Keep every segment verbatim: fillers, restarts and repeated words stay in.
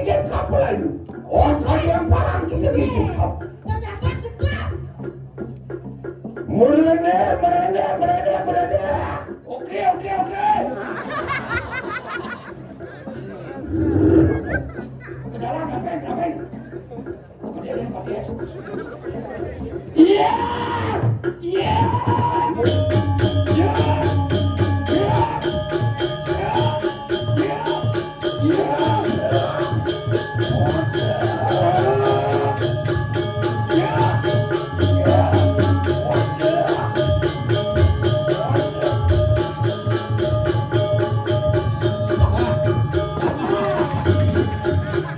Kapal ayu. Oh, kalian parang kita gitu. Ternyata kita. Merene, merene, merene, merene. Oke, oke, oke. Ke jalan, ngapain, ngapain? Iya! Iya! Iya! Iya! Iya! Iya!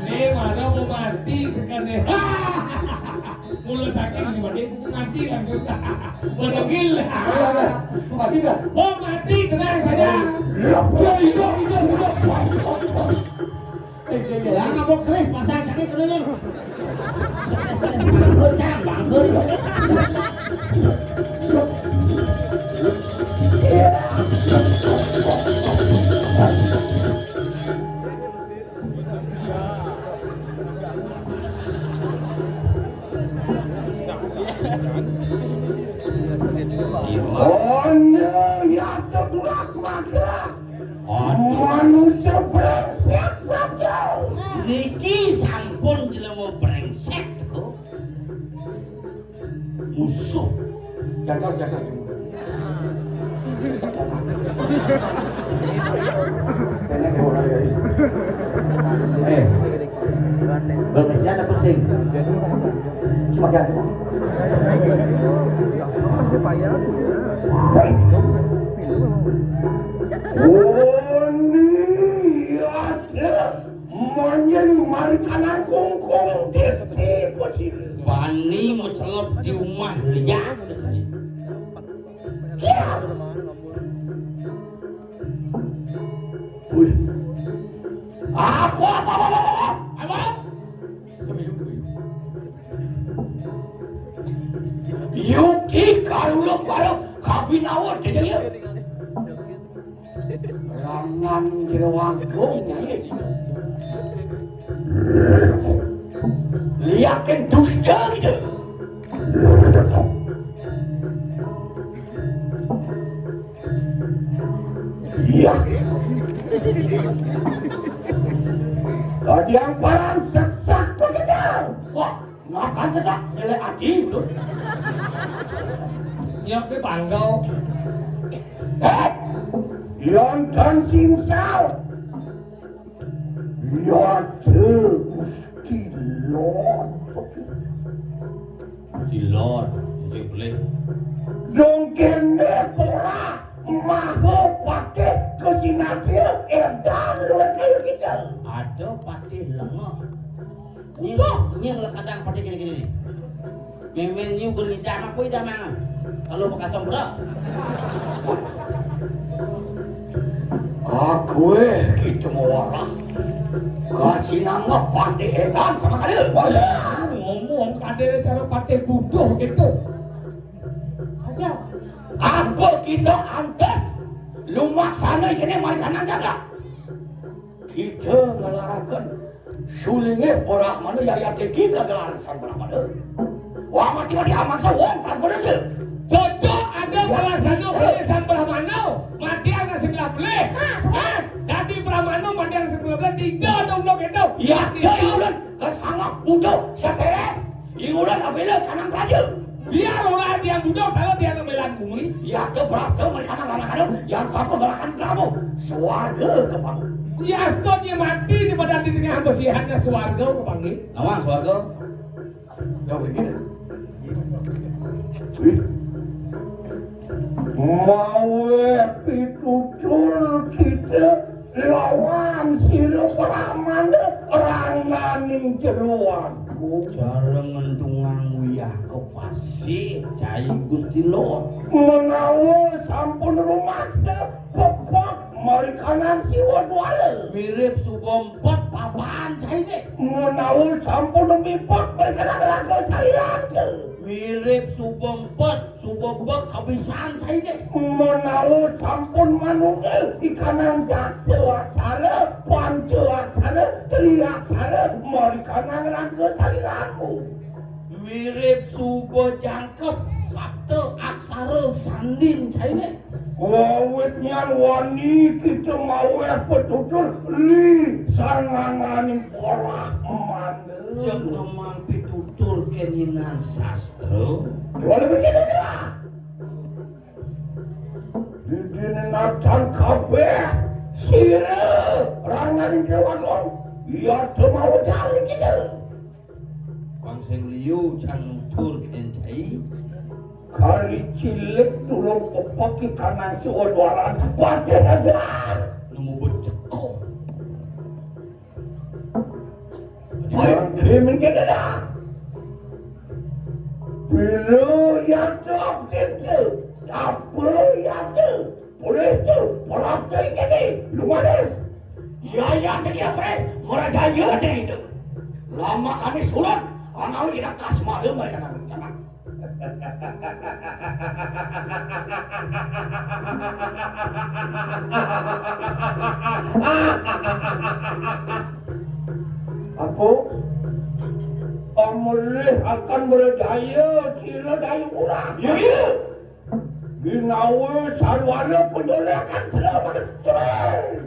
Nih, mana mau mati sekalian. Mula saking si Mati, mati langsung. Bergil. Mati dah. Oh, mati, tenang saja. Iya, iya, iya, iya. Eh, iya, iya. Lah, ngabok keris, pasang kaki seluruh. Stres, stres, bangkrut, Cang, bangkrut. Onye ya tebulak mata. Manusia brengsek, Prabu. Niki sampun jelema brengsek, Teko. Musuh. Jagas, jagas. Eh, Indonesia ada pusing. Cuma jagas. Oh, ini ada. Monyeng mari kanan kungkung disti kucing. Bani mau celep di rumah liat. Kiam. Wih. Apa, apa, apa, apa, apa? Apa? Yuki karuluk waruk kabinawa, jajal, ya. Rangan jero agung, jani. Liakin dusta gitu. Iya. Tadi yang parang seksak begitu. Wah. Ngakan sesak, lele aji, gitu. Nyiapne panggau. Eh, London Simsal. Ya, Gusti Lord. Gusti Lord, sing boleh. Dong kene ora maha patih kesinatria edan luwih kaya kita. Ada patih lenga. Nying, nying lekadang pada gini-gini nih. Mimin yu geni idam apa idam mangan? Kalau bekas sombra. Aku eh kita mau warah. Kasih nama patih edan sama kali. Ngomong ada cara patih butuh itu. Saja. Apa kita antes lumaksana ini mari kanan jaga. Kita ngelaraken sulinge Brahmana yaya teki kagelaran Sang Brahmana. Wah, mati-mati aman sewong tanpa desa. Cocok ada ya, palaksana oleh Sang Brahmana, mati anak sebelah belah. Hah? Dadi Brahmana mati anak sebelah belah, tiga dong dong itu. Ya, tiga ulun kesangak budak seteres. Iulan abela kanang raja. Biar ora tiang budak, kalau tiang kemelan bumi. Ya, ke berasta mereka nang anak-anak, yang sapa gerakan kamu. Swarga ke kamu. Ya, astagnya mati di badan di tengah besihannya swarga ke panggil. Nama swarga? Jauh begini. Wih. Mawe pitutur kita lawan sira Brahmana rangganing jero aku. Cara ngentungang uyah kepasih, cai Gusti Lord. Menawa sampun rumaksa, pepok mari kanan siwa dwala. Mirip suba empet papan caine. Menawa sampun mipek, mari kanan raga salian. Mirip suba empet. Suba bek kabisan saiki. Menawa sampun manunggal ikanan daksa aksara, panca aksara, tri aksara, Nang raga saliraku. Mirip suba jangkep, sapta aksara sandin caine. Wawit nyan wani kita maweh pitutur li sanganglaning Brahmana. Jeg nemang pitutur keninan sastra. Jual begitu dah. Didine natan kabeh sira ranganing Dewa Agung. Iya temawa jali kita. Bang sing liu can nutur kencai. Kari cilik durung pepek ikanang siwa dwaran. Patih edan. Nemu beceko. Mangke mengke dah. Bila yata kita, apa yata? Boleh tu, perap tu kene, lumanes. Ya, ya, dia boleh. Merajaya dia itu. Lama kami surut, anawi kita kasmada mereka nak rencana. Apa? Pamulih akan merajaya, sira dayu kurang. Ya, ya. Ginawa sarwana penyolekan sira makin cerai.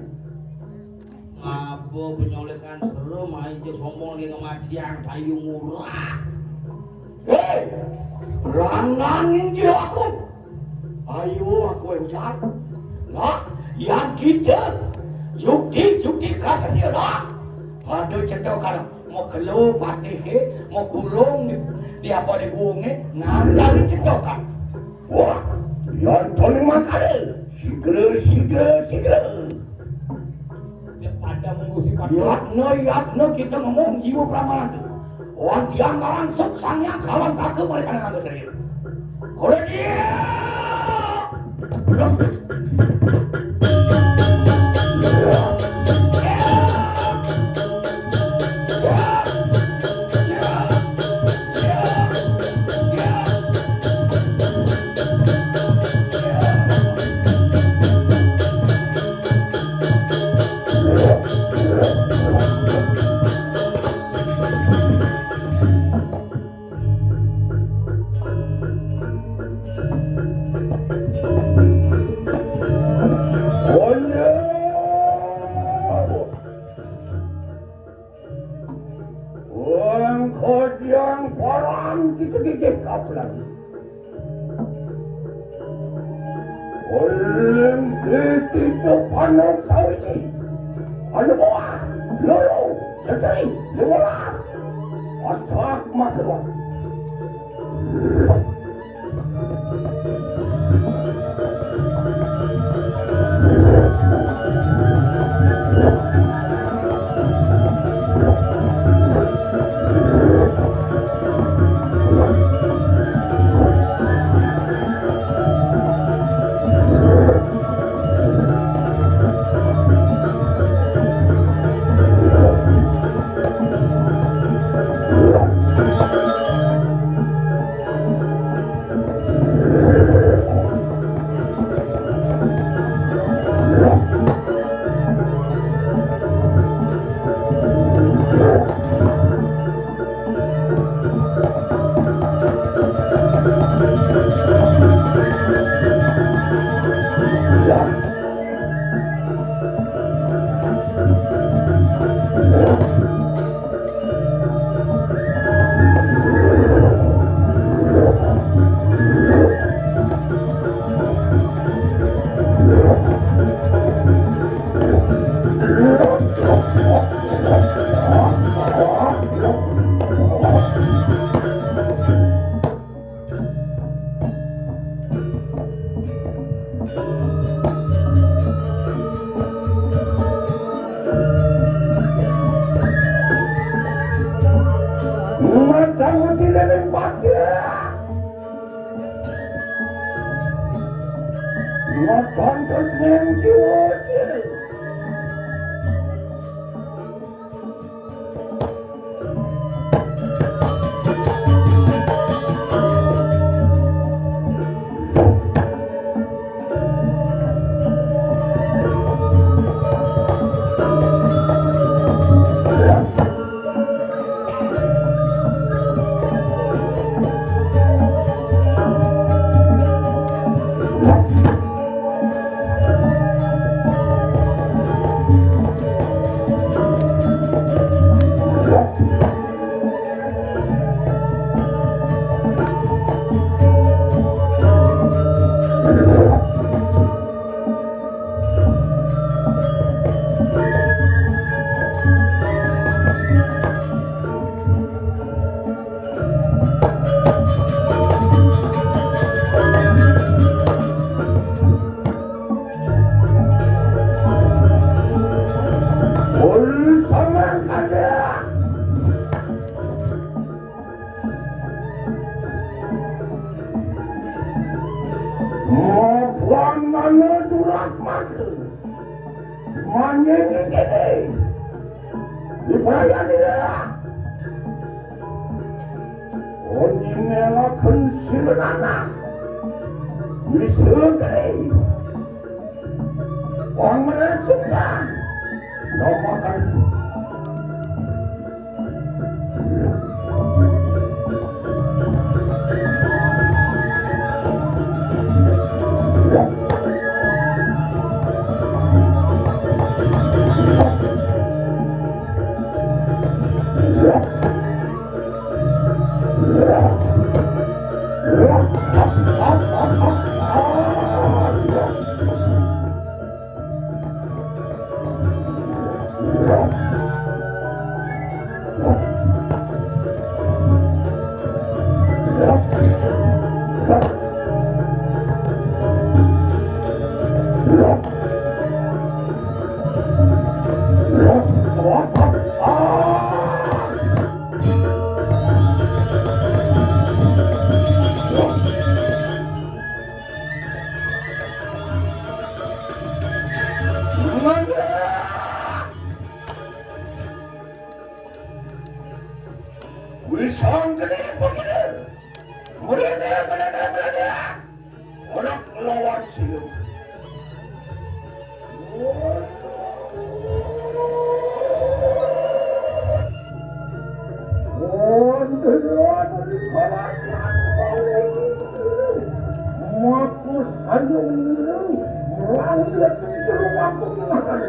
Ngaba penyolekan sira, mai jeg sombong lagi ngematiang dayu ngurah. Hei, ranang injil aku. Ayo aku ujar. Lah, yang kita yukti, yukti kasih lah. Pada cetok kalau mau kelo patih, mau kurung di, di apa di bungi, ngantar dicetokan. Wah, yan toning makane. Sigra, sigra, sigra. Dia pada mengusik pada. Yatna, yatna kita ngomong jiwa pramana tu. Wan tiang marang suk sang yang kalam kaka mereka dengan besar. Kalau dia Wong kodiang parang kita gigit kapelan. Oleh kita pandang sawiji. Anu buah, loro, seteri, lima belas. Acak makewan. Matang mati dening pati. Matang terus neng jiwa. Wayanira. Oni melaken silenana. Wisegre. Wong meresukan. Nomakan. Wisang gede begini. Merene, merene, merene. Orang lawan silup. Maku sayung merangkak jero aku mengakan.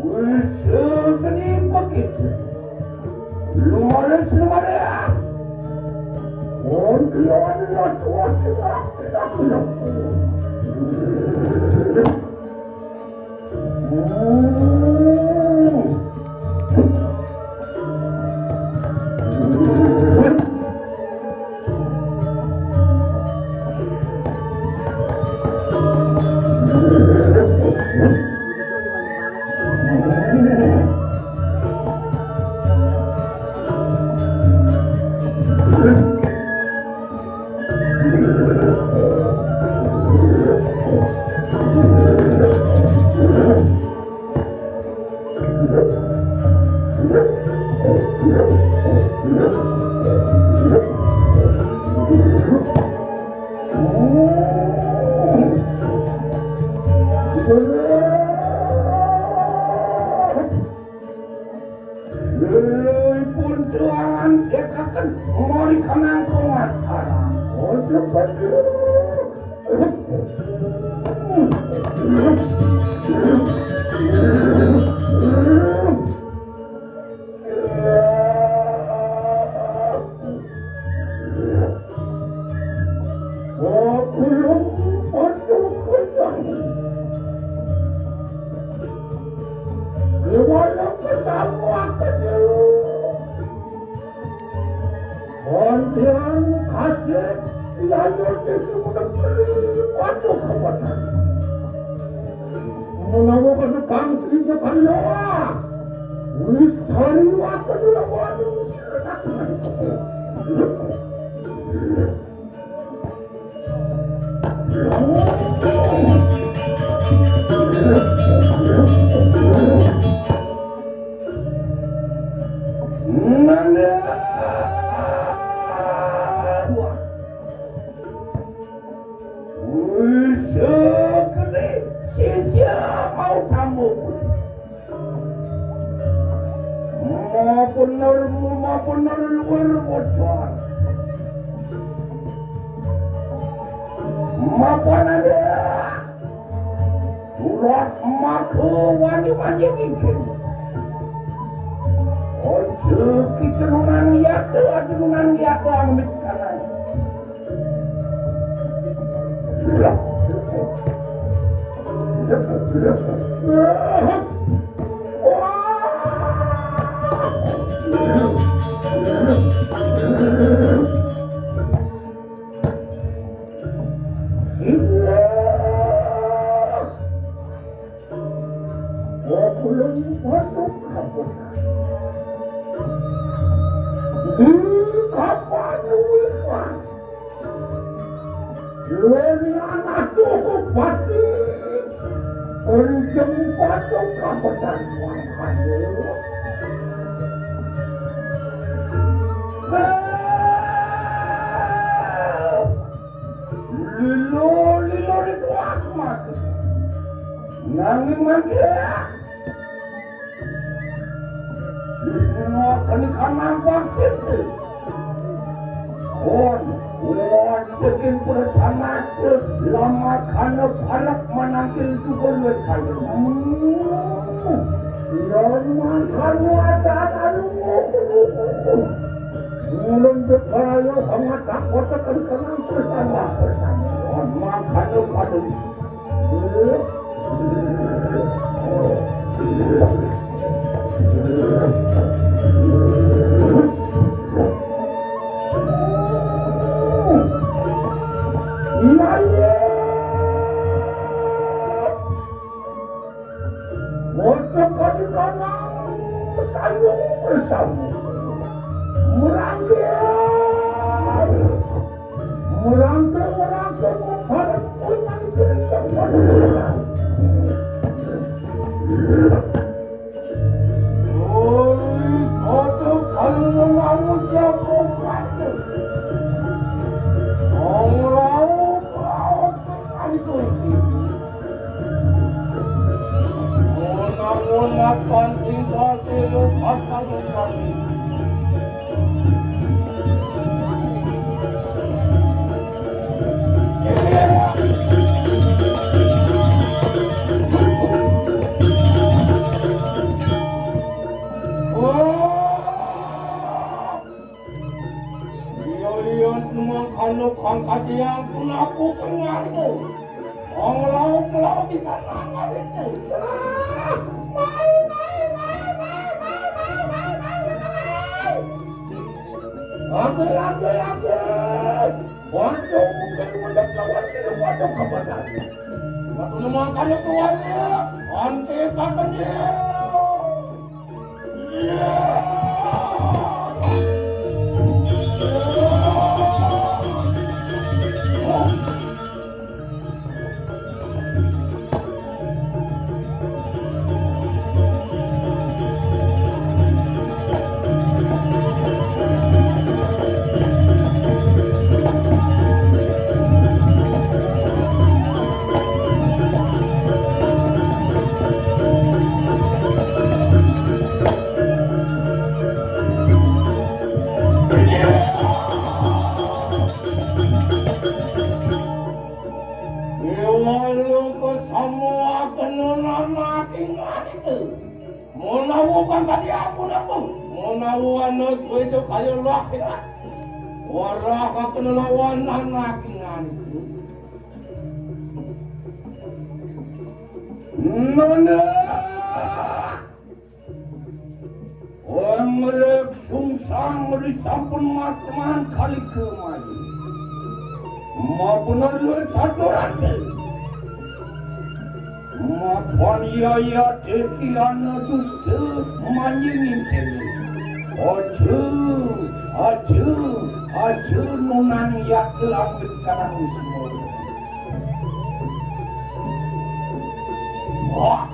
Wis geni begitu. Lumayan, lumayan. Wong dia adalah tuan kita. Lelipun tuangan dekaken mori kanangkung askara. Ojo padu. Oh, kulung padu kejang. Iwala kesamu akan. Kontian kasih, iya nyuti Wis dhariwaken lawaning sira. Nanda. Wah. Wis segede sisia mau tamu. Mabener, mabener luar bocor. Mapanane. Surat maka wani-wani mungkin. Ojo kita nunang yata, ojo nunang yata, amit kanan. Wakulun waduk kapunan. Di kapan wikan. Lori anak tuhu pati. Ori jeng waduk kapunan wangkane. Lilo, lilo itu asmat. Nanging mangke. Sing ngoten kanang pangkete. Kon, wonten ing persamaja lamakana parek manangkil cukur wit kayu. Lan mangkana adat anu. Ulun bebayo hangat kotekan kanang bersama-bersama. Kon mangkana paduli. Iya, iya. Wajah kami kanang sayung bersama. Merangkir. Merangkir, merangkir, bareng kuwi mani berikan pada orang. Ori soto kalau mau siapa kata. Orang laut, laut, itu, itu. Mula-mula pancing hati lu pasang hati. Liya-liya mangkana kang kadiyang pun aku pengaruh. Wong laut-laut di sana itu. Ate, ate, ate. Waduh, mungkin udah kawan sih, waduh, kapan? Waktu mangkana keluarnya, ante kapan dia? Lalu kesemua kenunan mati nganti. Menawa kang tadi aku napa? Menawa ana suwe itu kaya lho akhirat. Ora kakene lawan anak nganti. Nona. Wong mrek sungsang risampun mateman kali kemayu. Mapunar luwih satu rati. Map Kon yaya deki ana dusta manjing intene. Aja, aja, aja nunang yata ambit kanang wismara. Wah,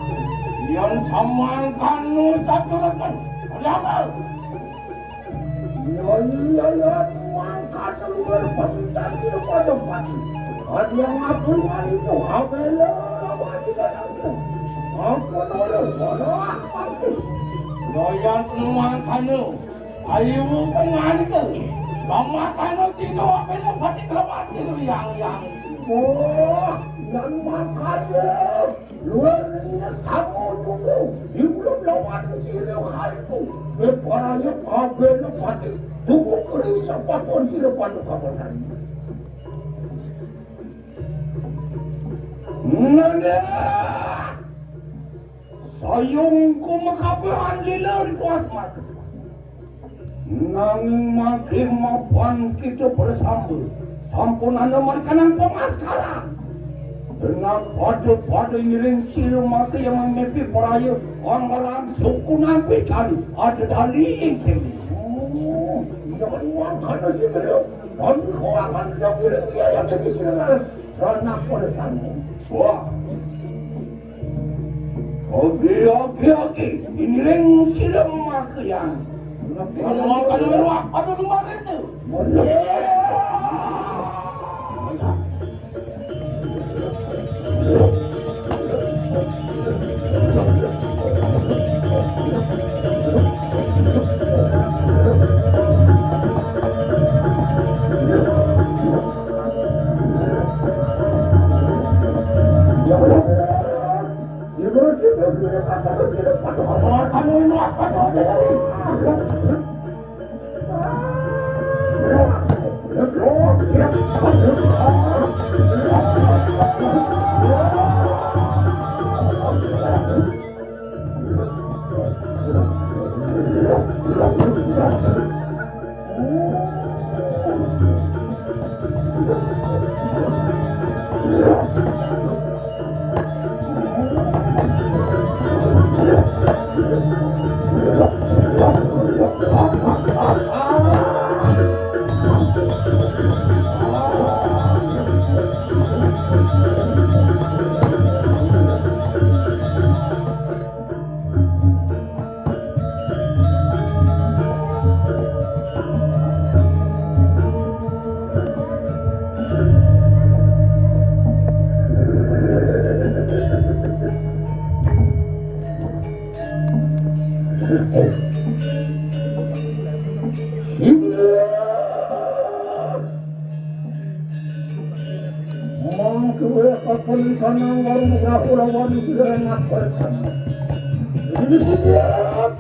yan samangkana saturaken. Ada apa? Iya, iya, iya, mangkat keluar permintaan sira pada pati. Ada yang ngaku itu, abela lawan kita langsung. Ampun, ora, ora, ampun. Doyan mangkana, ayu penganika. Lamakana sino abela pati kelawan sino yang, yang. Oh, yang makanya. Luar sama juga, di belum lawan sira kaliku. Bebaraya kabeh lepati, tubuh keris sepatuan sira padu kawanan. Nanda! Sayung kumakabahan lila rituas mati. Nanging mangke mapan kita bersamba, sampun ana markanan pemaskaran. Dengan pada-pada ngiring sila mati yang memimpin peraya, anggaran sukunan pican ada dali ing kene. Oh, jangan mangkana si Trio. Kami kau akan tidak ngiring dia yang jadi sila. Karena pada sana. Wah. Oke, oke, oke. Iniring sira makayang. Kalau akan meluak pada rumah itu. Mangke kapan ikanang warung rahulawan sira enak bersama. Ini setiap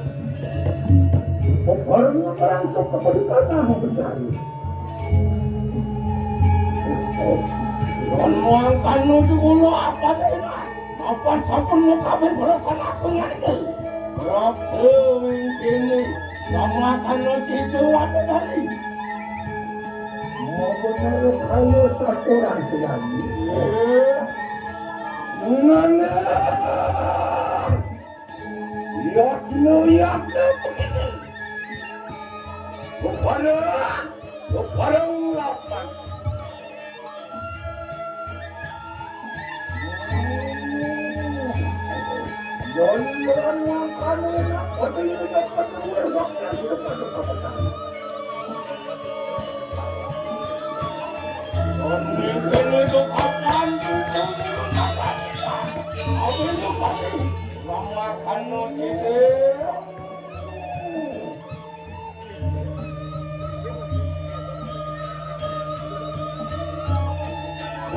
pebareng langsung kapan ikanang mencari. Lan mangkana kula apa dene? Kapan sampun mengkabir balasan aku nganti? Prabu Wingkini, samakan situ wadah dari. Mabener kayu saturan kiai. Eh. Ngene. Yadnya, yadnya begitu. Kepada, kepada lapan.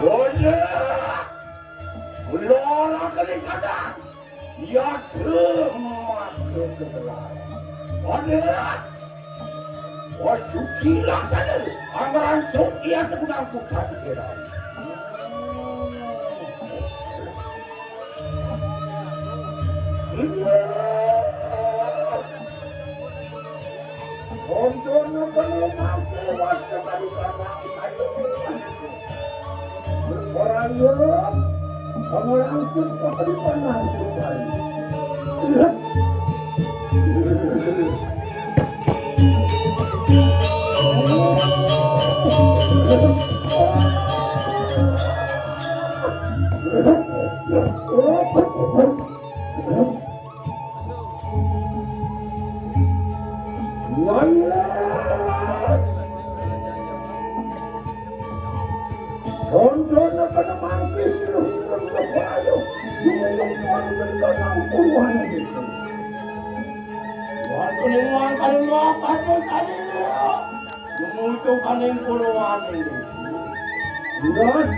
Wajah! Kula ora kene kadang. Yadhe mati ketelan. Wajah! Wah, suci laksana. Amarang suci ate kudang putra pikiran. Koncono kena mati, waktu tadi kena saya. Orang yo. Pangalangsung ka pa rin pa ng buhay. Wayat! Rondo na ka naman, Kristo, ng babayo. Yung inyong pagkakas ng kuruhan ng Diyos. Huwag ko nang mga kaluluwa, patay sa inyo. Lumuto ka ng kuruhan ng Diyos. Lord,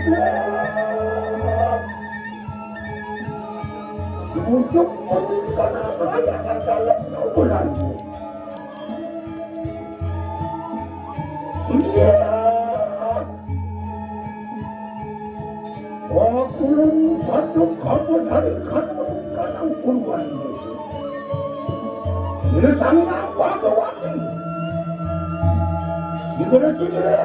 lumuto ka ng kaya ng dalang ng ulan. Sige. Pakulong sandok kamu dari kanang kanang puluhan musuh. Sila sangin ang pagawati. Sige na, sige na.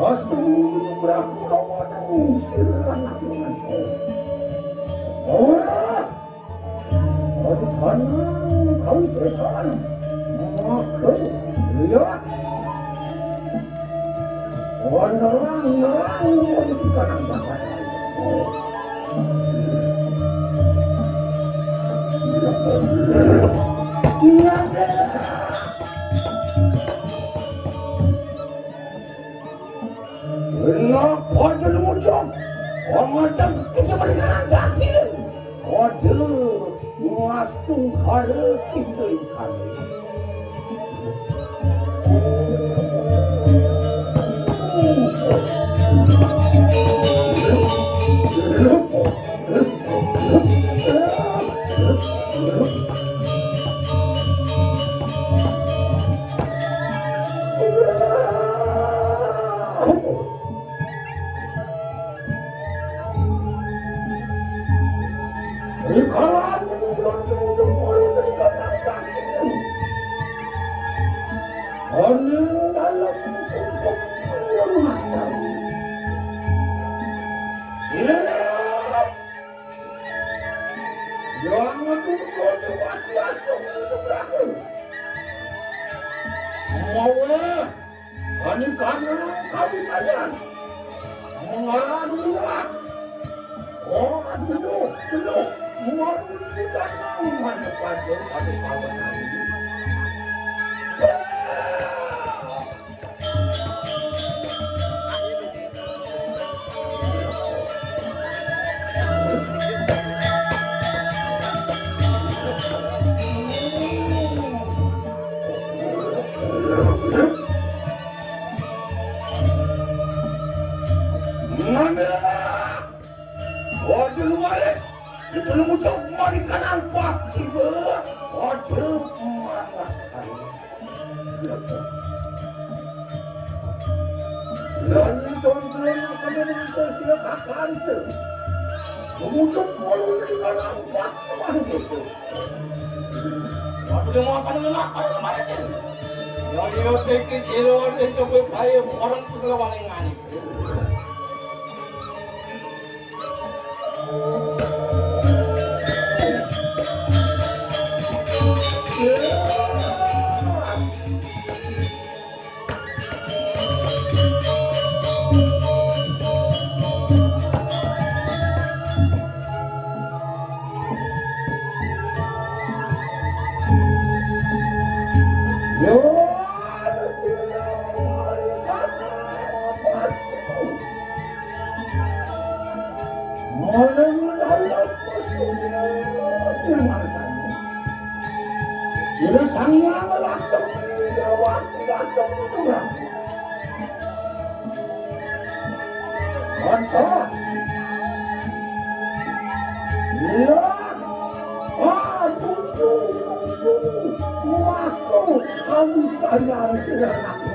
Asong lubraku rawan ang sirang akingan ko. Ora! Aduh, kau sesan. Makan, lihat. Nerang, nerang, nerang, nerang. Kenapa ada lumujang? Orang macam kita berikan kasih. Ada masung kala kita ikan. Jangan dulu diwati asok itu berakhir. Mawe. Ani kana kami sayan. Mengarang dulu. Oh, dulu, dulu. Mengarang dulu kana mana pada pada kawan. Mana? Waduh, lumayan. Itu lu muncul kemari kanan pasti be. Waduh, mana sekali. Lalu tonton apa yang nanti sila kakan tu. Memujuk malu di kanan pasti mana besok. Waduh, dia mau apa dengan apa dengan mana sih? Yang dia pikir sila orang itu berkaya orang tu lawan dengan itu. Sila Sang Hyang langsung lewat, langsung turun. Mantap. Iya. Ah, tujuh, tujuh. Waktu kami sayang dengan aku.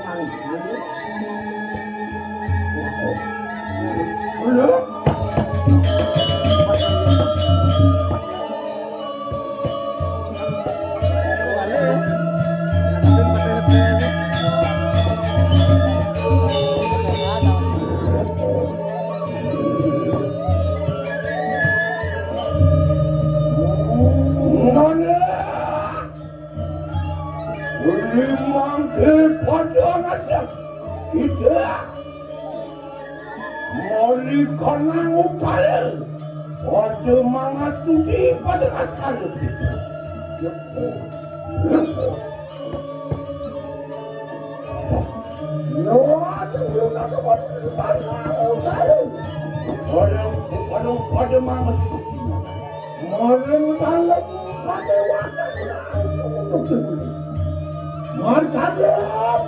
Moli kanang upale. Pada mangastuti pada askara. Pada, pada, pada mangastuti. Maring dalem kadewatan. Martabat.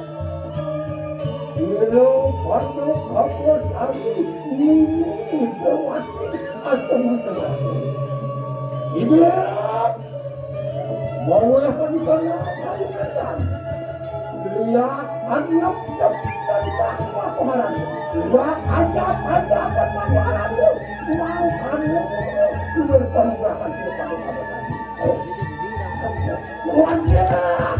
Sira padha kabuat kali nini dewati asma. Sira maweh di kana kali katan. Lihat anak dan sama pengarang. Lihat aja pada pengarang. Mau kamu berpengalaman kepada kamu. Waduh.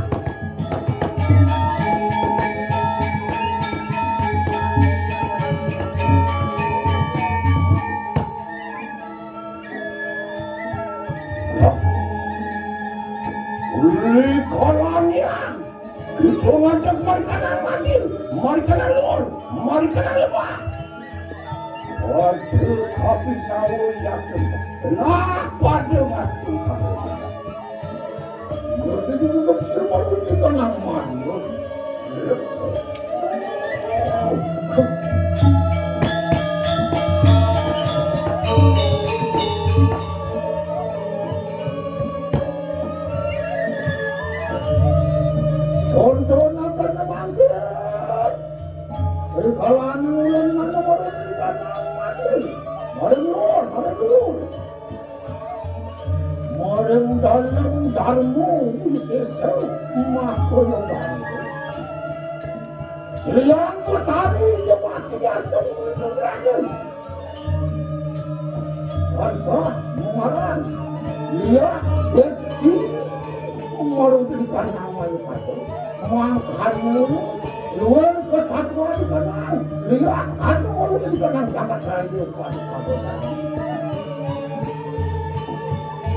Uli kolonian. Itu ngajak mereka nang manggil, mereka nang luar, mereka nang lemah. Waduh, tapi tahu yakin. Kenapa dengan Tuhan? Berarti juga siapa kita nang manggil? Contohna kana bangkit. Rikala anu ulun nang nomor tiga nang mati. Mari ngulur, mari ngulur. Marang dalem darma wisesa makoyong. Siang Betari Dewati Asung Raja. Rasa marang iya Desti marang tadi karena awal patung. Mangkane luwih ketatwa dikenang, liya anu ngono dikenang jagat rayu pada kabotan.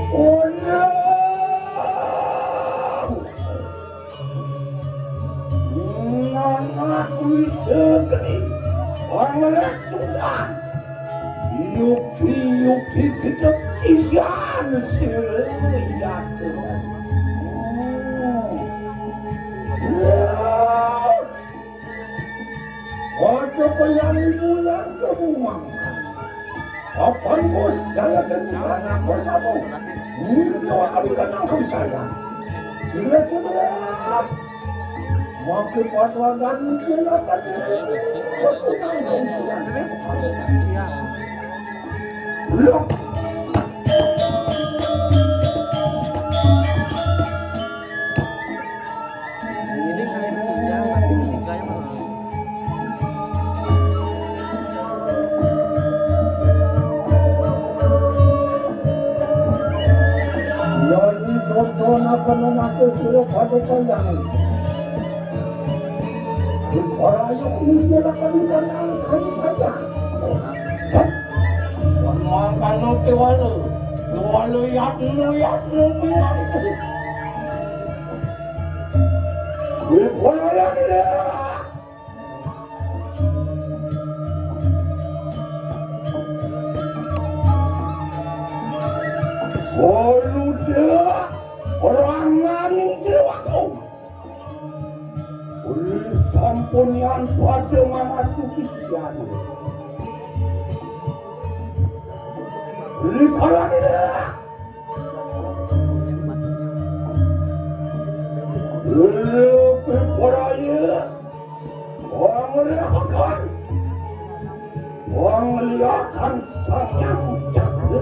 Ulang. Nang aku isegeni, pangelek sungsang. Yukti, yukti, kita sisian sila yakin. Aja kaya ibu yang terumah. Apan bos, saya dan sana bersama. Ini doa kami kenang kami saya. Sila sila. Makin kuat wadah mungkin akan. Loh. Yaitu contoh napa nomake sira pada pandangan. Ora ayo mikir akan ikan angkang saja. Mangkano kewala, kewala yatnu, yatnu, yatnu. Wipaya tidak. Waluda, orang maning jerowaku. Ulih sampunian pada mamatuhi sian. Ulih kalani dah. Lebih peraya. Orang melihatkan. Orang melihatkan sayang jaga.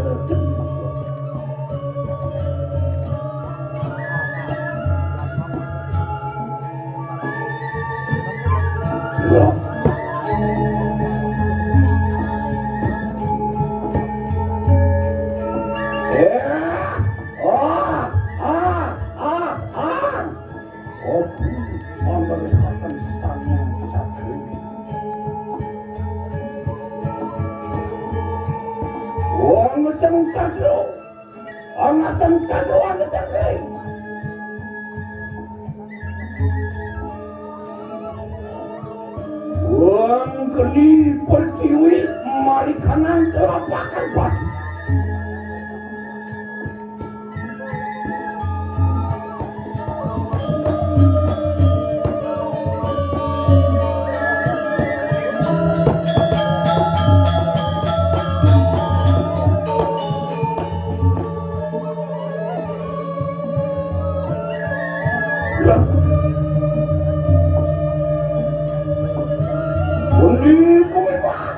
Wong sing sadru, ana sing sadru, ana sing kering. Wong geni pertiwi Marikanan kelapakan batu. Lah. Undi kumiwat.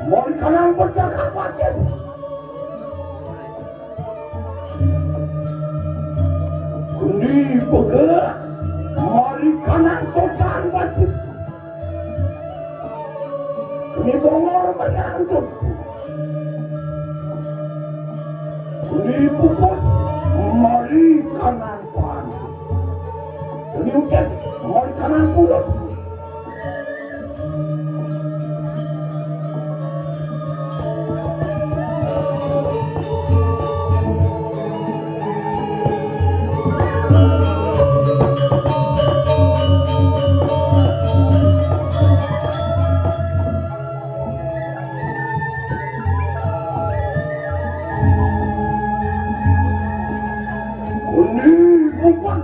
Marikanan bercakap batis. Undi pege. Marikanan socan batis. Kuni bongor marikanan tuku. Kuni pupus marikanan pan. Kuni ucet marikanan pulus. Kuni bukan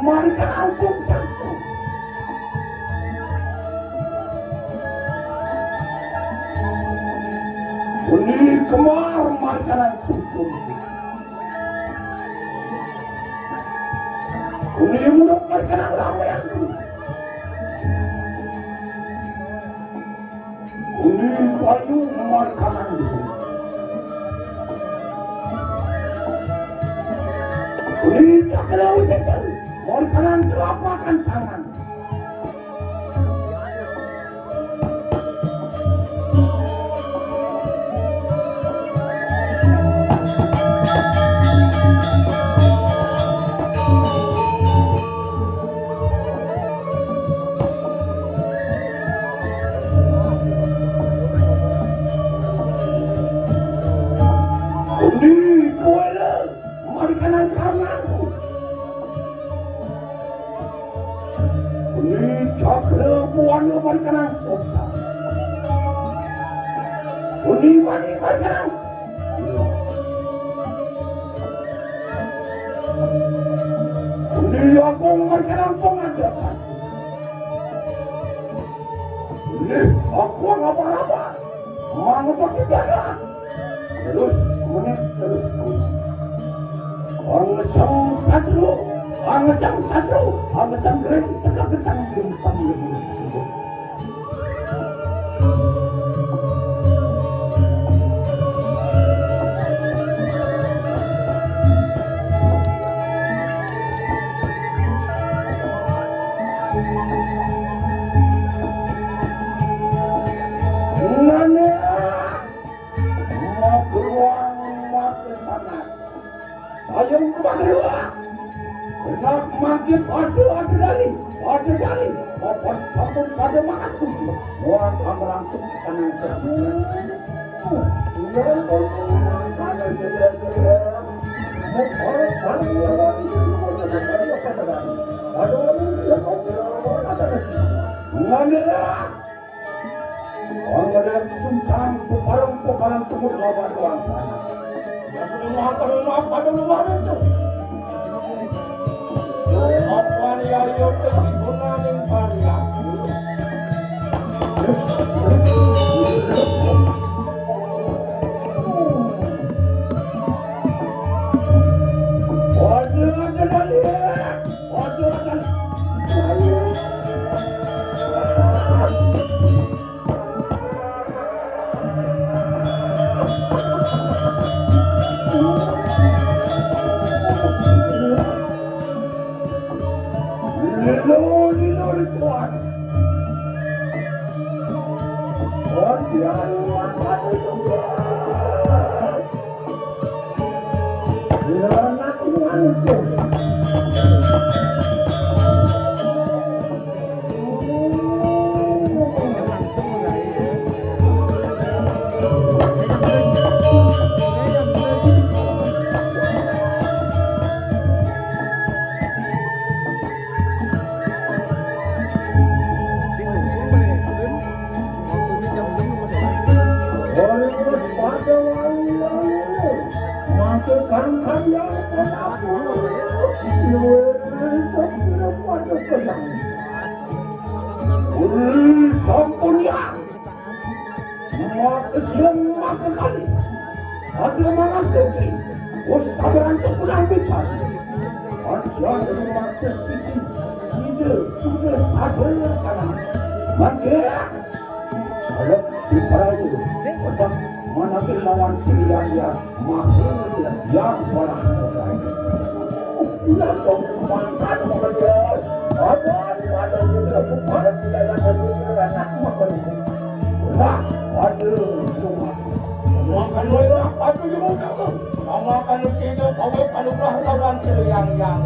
marikanan sungsang. Kuni kemar marikanan sungsang. Kuni muruk marikanan lawean. Kuni bayu marikanan. Kuni cakra usisel marikanan telapak tangan. Undi kuala marikanan karnanku. Undi cakra buana marikanan suksa. Undi wani marikanan. Undi agung marikanan pengadakan. Undi aku ngapa-ngapa. Mangapa kita terus menit terus terus. Angesang satru, angesang satru, angesang kering, tegak gesang gemsang gemsang. Nane. Mageruang, magesangat. Sayang mageruang. Benak mangkin pada, ada dari, ada dari. Papan sampun pada mangaku. Muat langsung ke kanan ke sini. Nganira. Orang ada sungsang, peparang-peparang tumut lawan orang sana. Rumah pada rumah pada rumah itu. Apa ni ayo pergi guna ning pariang. Waduh, ada lagi. Waduh, ada lagi. Lilo, lilo, ritual. Oh, dia. Kang Karya Kota Pulu, luwih sopira pada kayang. Wih, sampun ya. Makasih makakali. Ada manasuki. Usabaran sepulang bicara. Aja rumah sesiki. Sida sudah sadar kana. Mangke. Ayo, diparai. Tetap manapi lawan silian ya. Mahir yang balas. Yang kau kembangkan, Mahir. Apa ada pada kita kembali tidak ada di sana, Mahir. Lah, aduh, rumah. Makan dulu, aduh, di muka. Mamakan kita, kawit, anugerah lawan silian yang.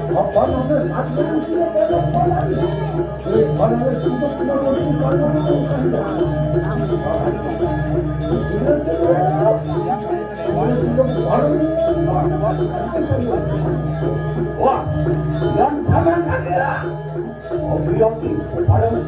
Apa namanya, satu yang sudah pada kepala ni? Eh, kepala ni untuk mengurusi kepala ni saya. Sila, sila. Sila, sila, kepala ni. Wah, yang sama kan ya? Oke, oke, kepala ni.